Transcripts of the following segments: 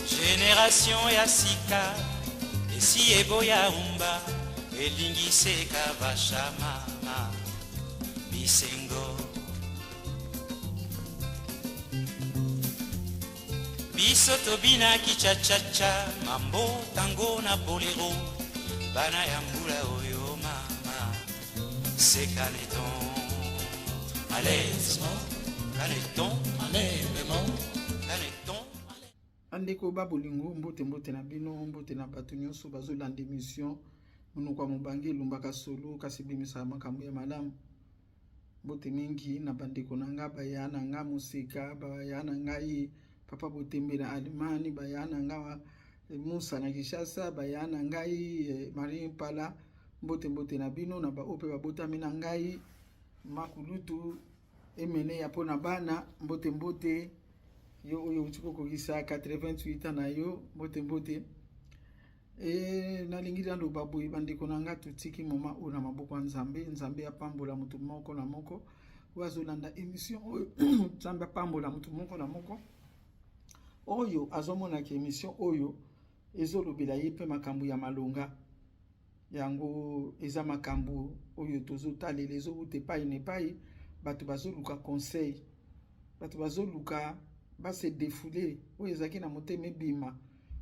Generation ya sika esi eboya rumba elingi seka basha mama bisengo biso tobinaki chachacha mambo tango na bolero bana ya mbula oyo mama sekaneton alaisement caneton Malembe caneton. Bandeko ba bolingo, mbote mbote na bino, mbote na bato nyonso bazolanda emission monoko ya mobange elumbaka solo kasi ebimisaka makambo ya malamu. Mbote mingi na bandeko na nga, baya na nga Moseka, baya na ngai Papa Botembe na Allemagne, baya na nga Musa na Kinshasa, baya na ngai eh, Marie Mpala. Mbote mbote na bino na baoyo mpe babotami na ngai makulutu Emeneya mpo na bana, mbote mbote. Yo oyo outi kokokisa 88 ans na yo, mbote mbote. E, nalingi naloba boye bandeko na nga, totiki moma oyo na maboko ya Nzambe. Nzambe apambola moto moko na moko oyo azolanda emission oyo. Nzambe apambola moto moko na moko oyo azomonaka emission oyo ezolobela ye mpe makambo ya malonga. Yango eza makambo oyo tozotalela, ezowuta epai na epai. Bato bazoluka conseil, bato bazoluka base defoule oyo ezalaki na motema ebima,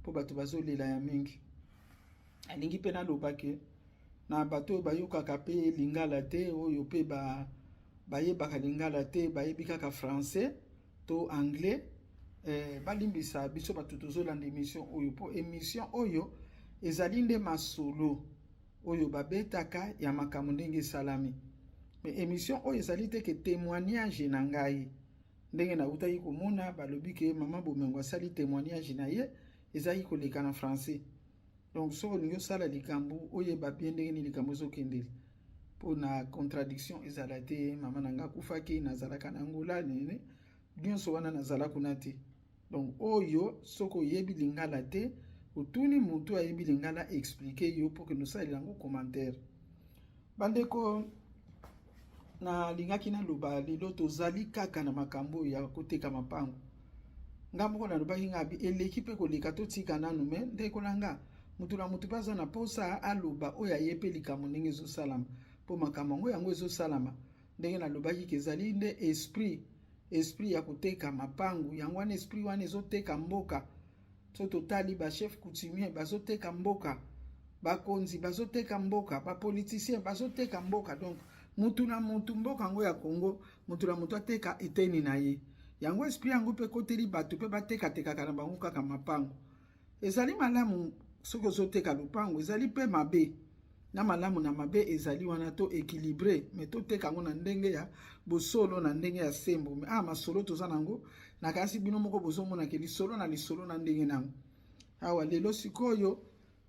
mpo bato bazolela ya mingi. Alingi mpe naloba ke na bato oyo bayokaka mpe lingala te, oyo mpe bayebaka lingala te, bayebi kaka français to anglais, balimbisa biso bato tozolanda émission oyo, mpo émission oyo ezali nde masolo oyo babetaka ya makambo ndenge esalami. Mais émission oyo ezali te ke témoignage na ngai. Ndenge nautaki komona balobi ke mama Bomengo asali témoignage na ye, ezalaki koleka na français. Donc soki olingi osala likambo, oyeba bien ndenge nini likambo ezokendela, mpo na contradiction ezala te. Mama na ngai akufaki, nazalaka na Angola, nene nyonso wana nazala kuna te. Donc oyo soki oyebi lingala te, otuni motu ayebi lingala explique yo mpo kende osalela yango commentaire. Bandeko, nalingaki naloba lelo tozali kaka na makambo oyo ya koteka mapango. Nga moko nalobaki nga bi eleki mpe koleka, totika nanu. Me ndeko na nga, mutu na mutu mpe aza na posa aloba oyo aye mpe likambo ndenge ezosalama, mpo makambo yango ezosalama ndenge nalobaki ke ezali nde esprit ya koteka mapangu. Yango wana esprit wana ezoteka mboka. So totali bachef coutumier bazoteka mboka, bakonzi bazoteka mboka, bapoliticien bazoteka mboka. Donc mutu na mutu, mboka yango ya Congo, mutu na mutu ateka eteni na ye. Yango esprit yango mpe ekoteli bato mpe batekatekaka na bango kaka mapango. Ezali malamu soki ozoteka lopango, ezali mpe mabe. Na malamu na mabe ezali wana, to équilibré, mais toteka yango na ndenge ya bosolo, na ndenge ya sembo. Mais ah, masolo toza nango, nakasi bino moko bozomonake lisolo na lisolo na ndenge nango. Awa lelo sikoyo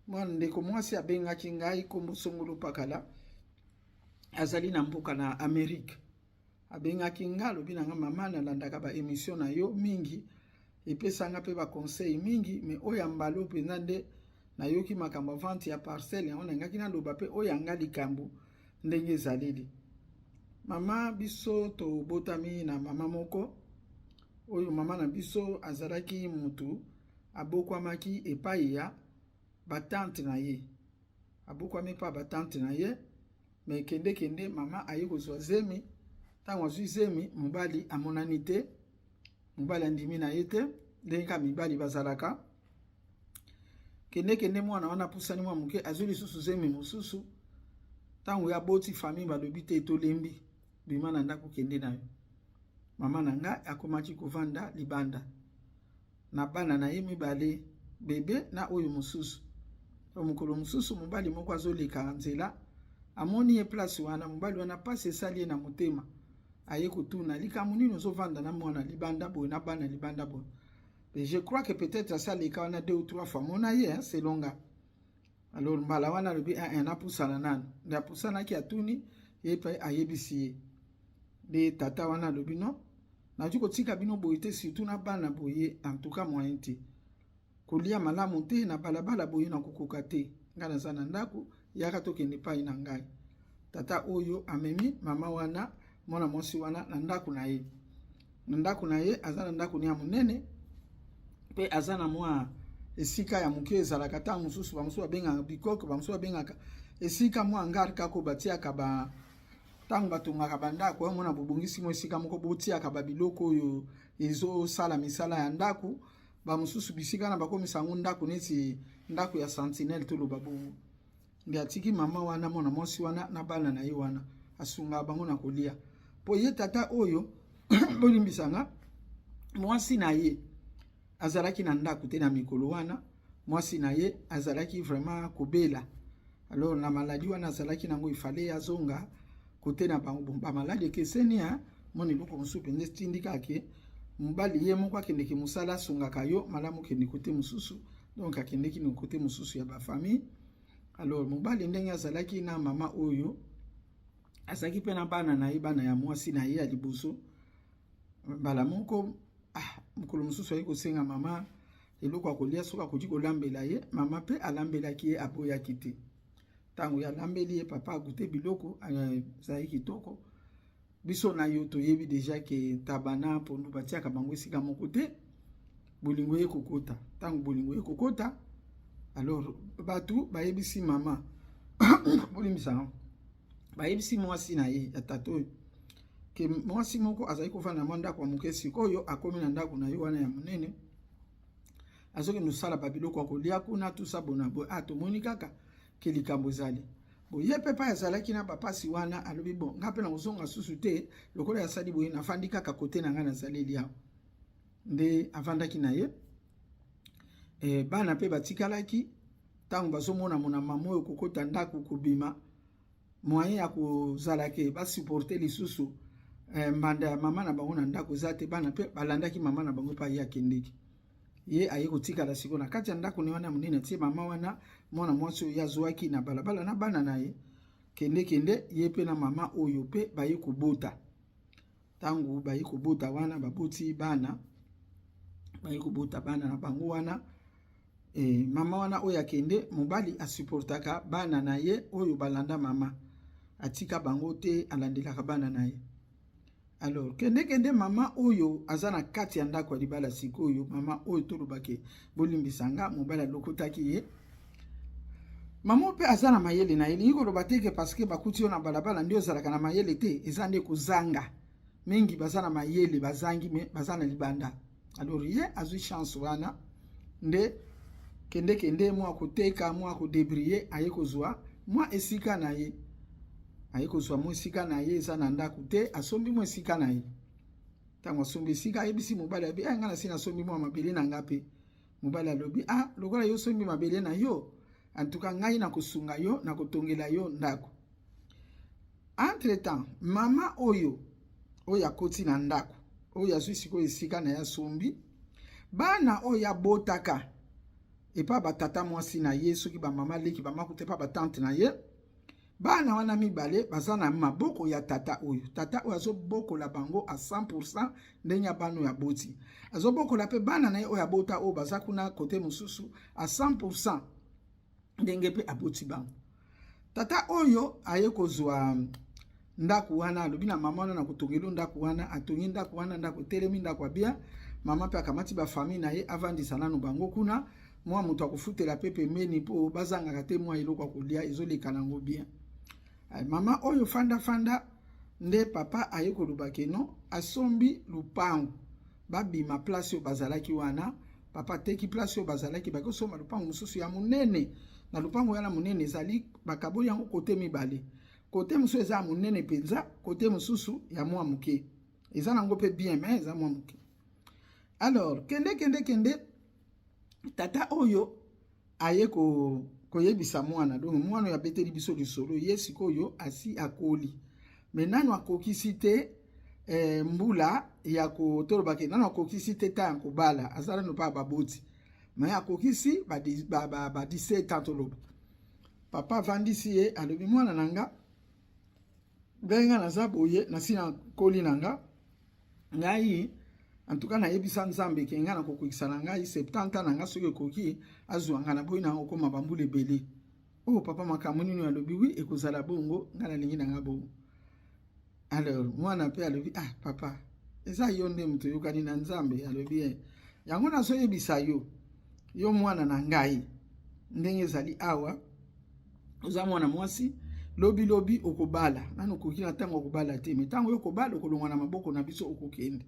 mwana ndeko mwasi abengaki ngai, kombo Songolo Pakala, azali na mboka na Amérique. Abengaki nga, alobi na nga: "Mama, nalandaka ba émission na yo mingi, epesanga mpe baconseil mingi, mais oyo ya mbala mpenza nde nayoki makambo ya vente ya parcelle. Yango nalingaki naloba mpe oyo yanga likambo ndenge ezaleli." Mama, biso tobotami na mama moko oyo mama na biso azalaki mutu abokwamaki epai ya batante na ye, abokwami epai ya batante na ye. Me kendekende mama aye kozwa zemi. Ntango azwi zemi, mobali amonani te, mobali andimi na ye te, ndenge kaka mibali bazalaka. Kendekende mwana wana apusani mwa moke, azwi lisusu zemi mosusu. Ntango ya boti, famille balobi te, tolembi, bima na ndako, kende na yo. Mama na ngai akomaki kovanda libanda na bana na ye mibale, bebe na oyo mosusu. Mokolo mosusu mobali moko azoleka nzela, amoni ye place wana. Mobali wana, mpasi esali ye na motema, aye kotuna likambo nini ozovanda na mwana libanda boye, na bana libanda boye. Et je crois que peut-être asaleka wana deux ou trois fois, mona ye selon nga. Alors mbala wana alobi un napusana nanu. Nde apusanaki, atuni ye mpe ayebisi ye. Nde tata wana alobi: "Non, nakoki kotika bino boye te, surtout na bana boye. En tout cas moyen te, kolia malamu te na balabala boye, nakokoka te. Ngai naza na ndako, yaka tokende epai na ngai." Tata oyo amemi mama wana, mwana mwasi wana, na ndako na ye. Na ndako na ye, aza na ndako ni ya monene mpe aza na mwa Esika ya moke ezalaka ntango mosusu bamosusu babengaka bikoke, bamosusu babengaka esika mwa hangar kaka batiaka ba ntango batongaka bandako yango na bobongisi mwa esika moko botiaka babiloko oyo ezosala misala ya ndako. Bamosusu bisika na bakomisa yango ndako neti ndako ya sentinelle, toloba bongo. Nde atiki mama wana, mwana mwasi wana na bana na ye wana, asungaka bango na kolia. Mpo ye tata oyo, bolimbisanga, mwasi na ye azalaki na ndako te na mikolo wana. Mwasi na ye azalaki vraiment kobela. Alors na maladie wana azalaki nango, ifale azonga kote na bango. Bon, bamaladi ekeseni ya mona eloko mosusu mpenza etindi kaka ke mobali ye moko akendeki mosala, asungaka yo malamu, okende kote mosusu. Donc akendeki na kote mosusu ya bafamille. Alors mobali ndenge azalaki na mama oyo, azalaki mpe na bana na ye, bana ya mwasi na ye ya liboso. Mbala moko, ah, mokolo mosusu aye kosenga mama eloko ya kolia, soki akoki kolambela ye. Mama mpe alambelaki ye, aboyaki te. Ntango ye alambeli ye, papa agute biloko, ezalaki kitoko. Biso na yo toyebi déjà ke ntaba na pondu batiaka bango esika moko te. Bolingo ye kokota, ntango bolingo ye kokota, alors bato bayebisi mama, bolimbisanga, bayebisi mwasi na ye ya tata oyo ke mwasi moko azali kovanda mwa ndako ya moke. Sikoyo akomi na ndako na ye wana ya monene, azokende kosala babiloko ya kolia kuna, tusa bona boye. Ah, tomoni kaka ke likambo ezali boye. Mpe pai azalaki na bapasi wana, alobi: "Bon, nga mpe na kozonga susu te. Lokola asali boye, nafandi kaka kote na ngai, nazaleli awa." Nde avandaki na ye. Bana mpe batikalaki. Ntango bazomona mona mama oyo kokota ndako, kobima, moyen ya kozala ke basupporte lisusu mbanda ya mama na bango na ndako eza te. Bana mpe balandaki mama na bango mpe aye akendeki. Ye aye kotikala sikoyo na kati ya ndako ne wana monene, atie mama wana, mwana mwasi oyo azwaki na balabala, na bana na ye. Kende kende, ye mpe na mama oyo mpe baye kobota. Ntango baye kobota wana, baboti bana, baye kobota bana na bango wana. Mama wana oyo akende, mobali asupportaka bana na ye oyo balanda mama, atika bango te, alandelaka bana na ye. Alors kende kende, mama oyo aza na kati ya ndako ya libala sikoyo, mama oyo tolobake, bolimbisa nga, mobali alokotaki ye. Mama mpe aza na mayele na ye. Elingi koloba te ke parce que bakuti yo na balabala nde ozalaka na mayele te. Eza nde kozanga. Mingi baza na mayele, bazangi, me baza na libanda. Alors ye azwi chance wana nde kende kende, mwa koteka, mwa kodébrouiller, aye kozwa mwa esika na ye. Aye kozwa mwa esika na ye, eza na ndako te, asombi mwa esika na ye. Ntango asombi esika, ayebisi mobali, abi: "Eh, ngai nasi nasombi mwa mabele na nga." Mpe mobali alobi: "Ah, lokola yo osombi mabele na yo, en tout cas ngai nakosunga yo, nakotongela yo ndako." Entre temps, mama oyo akoti na ndako oyo, azwi sikoyo esika na ye, asombi, bana oyo abotaka epa batata mwasi na ye, soki bamama leki, bamakuta epa batante na ye, bana wana mibale baza na maboko ya tata oyo. Tata oyo azobokola bango a 100 ndenge ya bana oyo aboti. Azobokola mpe bana na ye oyo abota oyo baza kuna kote mosusu a 100 ndenge mpe aboti bango. Tata oyo aye kozwa ndako wana, alobi na mama wana: "Na kotongeli ndako wana." Atongi ndako wana, ndako etelemi, ndako ya bien. Mama mpe akamati bafamille na ye, avandisa nano bango kuna, mwa moto akofutela mpe pembeni mpo bazangaka te mwa eloko ya kolia, ezoleka nango bien. Mama oyo fandafanda nde papa aye koloba ke non, asombi lupango, babima place oyo bazalaki wana. Papa ateki place oyo bazalaki, bakosomba lupango mosusu ya monene. Na lupango wana monene ezali, bakaboli yango kote mibale. Kote mosusu eza ya monene mpenza, kote mosusu ya mwa moke, eza nango mpe bien, mais eza mwa moke. Alors kende kende kende, tata oyo aye koyebisa mwana. Donc mwana oyo abeteli biso lisolo, ye sikoyo asi akoli, me nano akokisi te mbula ya tolobake, nano akokisi te ta ya kobala, aza nano mpa baboti, me akokisi ba 17 ans, toloba. Papa avandisi ye, alobi: "Mwana na nga, ngai nga naza boye, nasi nakoli na nga. Ngai en tout cas nayebisa Nzambe ke ngai nakokokisa na ngai 70 ans na nga. Soki ekoki, azwa ngai. Naboyi na okóma bambula ebele oyo." "Papa, makambo nini?" Alobi: "Oui, ekozala bongo, ngai nalingi na nga bongo." Alors mwana mpe alobi: "Ah papa, eza yo nde moto oyokani na Nzambe." Alobi: "Yango nazoyebisa yo." Yo mwana na ngai, ndenge ezali awa, oza mwana mwasi, lobi lobi okobala. Nanu okoki na ntango okobala te, me ntango yo okobala okolongwa na maboko na biso, okokende.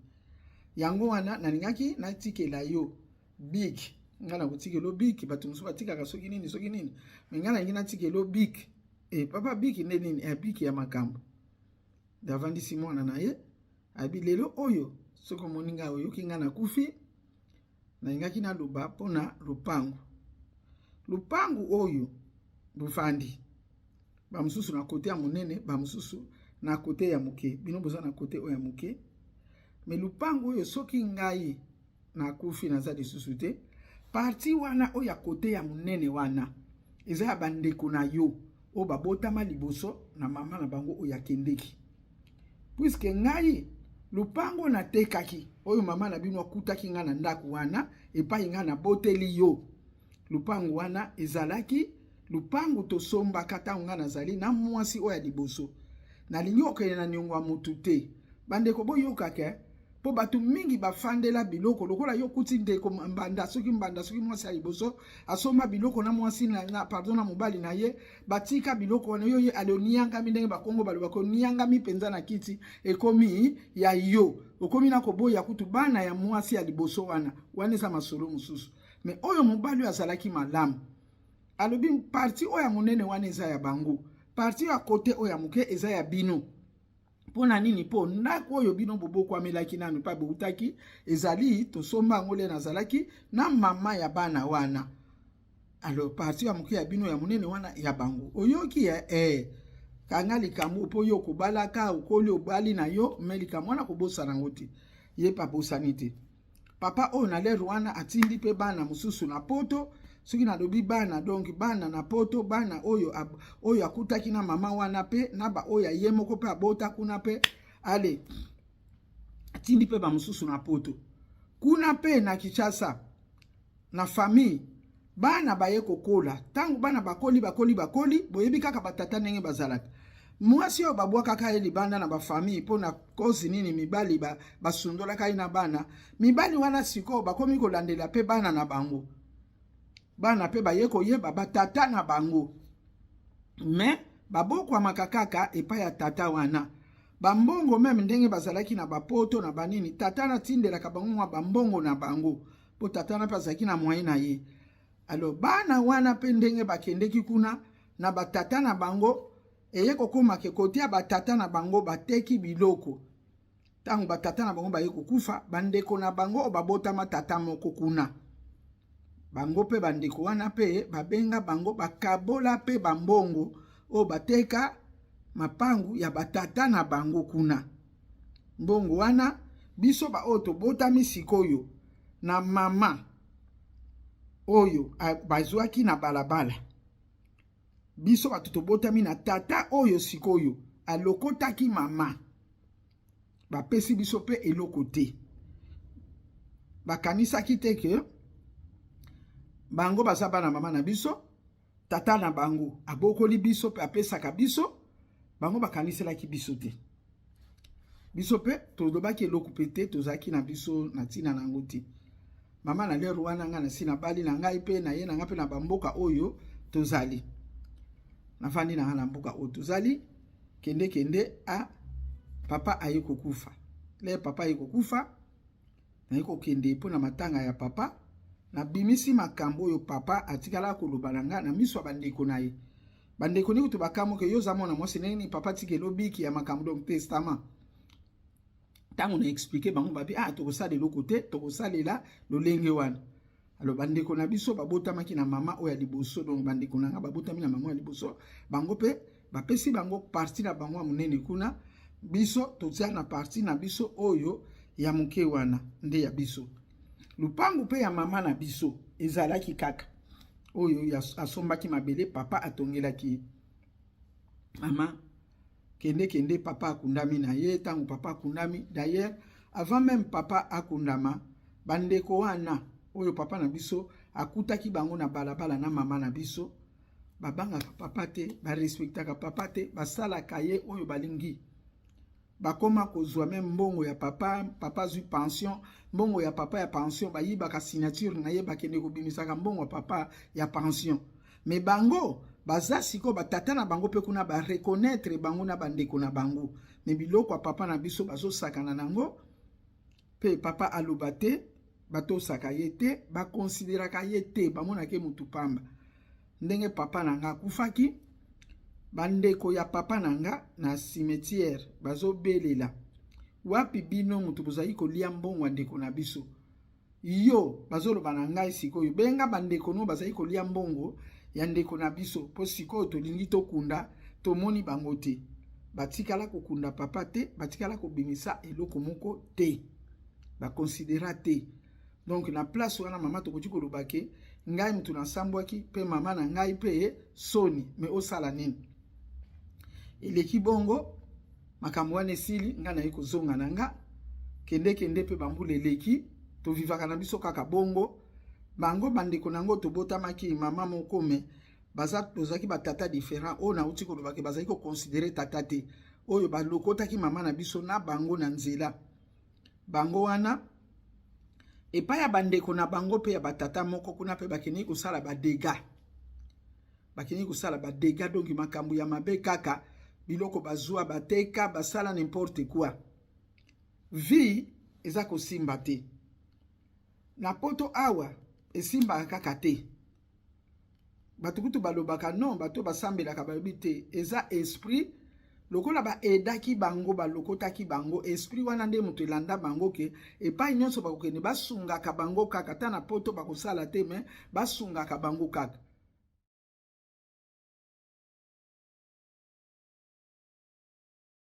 Yango wana nalingaki natikela yo bic. Ngai nakotikela yo bic, bato mosusu batikaka soki nini soki nini, me ngai nalingi natikela yo bic. E papa, bic nde nini? E bic ya makambo. Avandisi mwana na ye, abi lelo oyo soki omoni ngai, oyoki ngai nakufi, nalingaki naloba mpona lopango. Lopango oyo bofandi, bamosusu na côté ya monene, bamosusu na côté ya moke, bino boza na côté oyo ya moke. Me lopango oyo, soki ngai nakufi, naza lisusu te, partie wana oyo ya côté ya monene wana eza ya bandeko na yo oyo babotama liboso na mama na bango oyo akendeki. Puisque ngai lopango natekaki, oyo mama na bino akutaki ngai na ndako wana epai ngai naboteli yo, lopango wana ezalaki lopango tosombaka ntango ngai nazali na mwasi oyo ya liboso. Nalingi okende na niongo ya motu te. Bandeko, boyokaka, mpo bato mingi bafandela biloko lokola yo kuti ndeko mbanda, soki mbanda, soki mwasi ya liboso asomba biloko na mwasi na, pardon, na mobali na ye, batika biloko wana, yo ye ale oniangami, ndenge bakongo balobaka, oniangami mpenza na kiti, ekomi ya yo, okomi na koboya kutu bana ya mwasi ya liboso wana. Wana eza masolo mosusu. Me oyo mobali oyo azalaki malamu, alobi partie oyo ya monene wana eza ya bango, partie ya côté oyo ya moke eza ya bino. Mpo na nini? Mpo ndako oyo bino bobokwamelaki nanu mpe boutaki, ezali tosomba yango le nazalaki na mama ya bana wana. Alors partie ya moke ya bino, ya monene wana ya bango. Oyoki ya kanga likambo mpo yo okobalaka, okoli, obali na yo, me likambo wana kobosana yango te. Ye mpe abosani te. Papa oyo na lere wana atindi mpe bana mosusu na Poto. Soki nalobi bana, donc bana na Poto, bana oyo, oyo akutaki na mama wana mpe na baoyo ye moko mpe abota kuna mpe. Ale atindi mpe bamosusu na Poto kuna mpe na Kinshasa na famille. Bana baye kokola. Ntango bana bakoli, bakoli, bakoli, boyebi kaka batata ndenge bazalaka. Mwasi oyo babwakaka ye libanda na bafamille mpo na kozi nini? Mibali basundolaka ye na bana. Mibali wana sikoyo bakomi kolandela mpe bana na bango. Bana mpe baye koyeba batata na bango, me babokwamaka kaka epai ya tata wana. Bambongo même ndenge bazalaki na bapoto na banini, tata natindelaka bango mwa bambongo na bango, mpo tata wana mpe azalaki na moyen na ye. Alors bana wana mpe ndenge bakendeki kuna na batata na bango, eye kokóma ke côté ya batata na bango bateki biloko. Ntango batata na bango baye kokufa, bandeko na bango oyo babotama tata moko kuna, bango mpe bandeko wana mpe babenga bango, bakabola mpe bambongo oyo bateka mapangu ya batata na bango kuna. Mbongo wana, biso baoyo tobotami sikoyo na mama oyo bazwaki na balabala, biso bato tobotami na tata oyo sikoyo alokotaki mama, bapesi biso mpe eloko te. Bakanisaki te ke bango baza bana mama na biso, tata na bango abokoli biso mpe apesaka biso. Bango bakaniselaki biso te. Biso mpe tolobaki eloko mpe te, tozalaki na biso na ntina na yango te. Mama, na lere wana ngai nasi nabali na ngai mpe naye na ngai mpe na bamboka oyo tozali, nafandi na ngai na mboka oyo tozali. Kende kende, a papa aye kokufa. Le papa aye kokufa, naye kokende mpo na matanga ya papa. Nabimisi makambo oyo papa atikala koloba na ngai na miso ya bandeko na ye. Bandeko ndenge to bakamweke: "Yo oza mwana mwasi, ndenge nini papa tikela obiki ya makambo, donc testament?" Ntango na expliquer bango, babi: "Ah, tokosala eloko te, tokosalela lolenge wana." Alors bandeko na biso babotamaki na mama oyo ya liboso, donc bandeko na nga babotami na mama ya liboso, bango mpe bapesi bango partie na bango ya monene kuna. Biso totia na partie na biso oyo ya moke wana nde ya biso. Lupangu mpe ya mama na biso ezalaki kaka oyo asombaki mabele, papa atongelaki ye. Mama, kende kende, papa akundami na ye. Ntango papa akundami, d'ailleurs avant même papa akundama, bandeko wana oyo papa na biso akutaki bango na balabala na mama na biso, babangaka papa te, barespectaka papa te, basalaka ye oyo balingi. Bakoma kozwa meme mbongo ya papa, papa azwi pension, mbongo ya papa ya pension, bayibaka signature na ye, bakende kobimisaka mbongo ya papa ya pension. Me bango baza sikoyo batata na bango mpe kuna bareconnaitre bango na bandeko na bango, me biloko ya papa na biso bazosakana nango mpe papa aloba te, batosaka ye te, bakonsideraka ye te, bamonaka ye motu pamba. Ndenge papa na nga akufaki, bandeko ya papa na nga na cimetière bazobelela, wapi bino moto bozali kolia mbongo ya ndeko na biso? Yo bazoloba na ngai sikoyo, benga bandeko no bazali kolia mbongo ya ndeko na biso, mpo sikoyo tolingi tokunda, tomoni bango te. Batikala kokunda papa te, batikala kobimisa eloko moko te, bakonsidera te. Donc na place wana mama, tokoki koloba ke ngai moto nasambwaki mpe mama na ngai mpe soni, me osala nini? Eleki bongo, makambo wana esili, ngai naye kozonga na nga kende kende mpe bambula eleki, tovivaka na biso kaka bongo. Bango bandeko na yango tobotamaki mama moko, me baza tozalaki batata différent. Oyo nauti koloba ke bazali koconsidere tata te, oyo balokotaki mama na biso na bango na nzela, bango wana epai ya bandeko na bango mpe ya batata moko kuna mpe bakendeki kosala badega, bakendeki kosala badega, donc makambo ya mabe kaka, biloko bazwa bateka, basala n'importe quoi. Vie eza kosimba te na poto awa, esimbaka kaka te. Bato kutu balobaka non, bato basambelaka balobi te, eza esprit lokola baedaki bango, balokotaki bango, esprit wana nde moto elanda bango ke epai nyonso bakokende basungaka bango kaka. Ata na poto bakosala te, me basungaka bango kaka.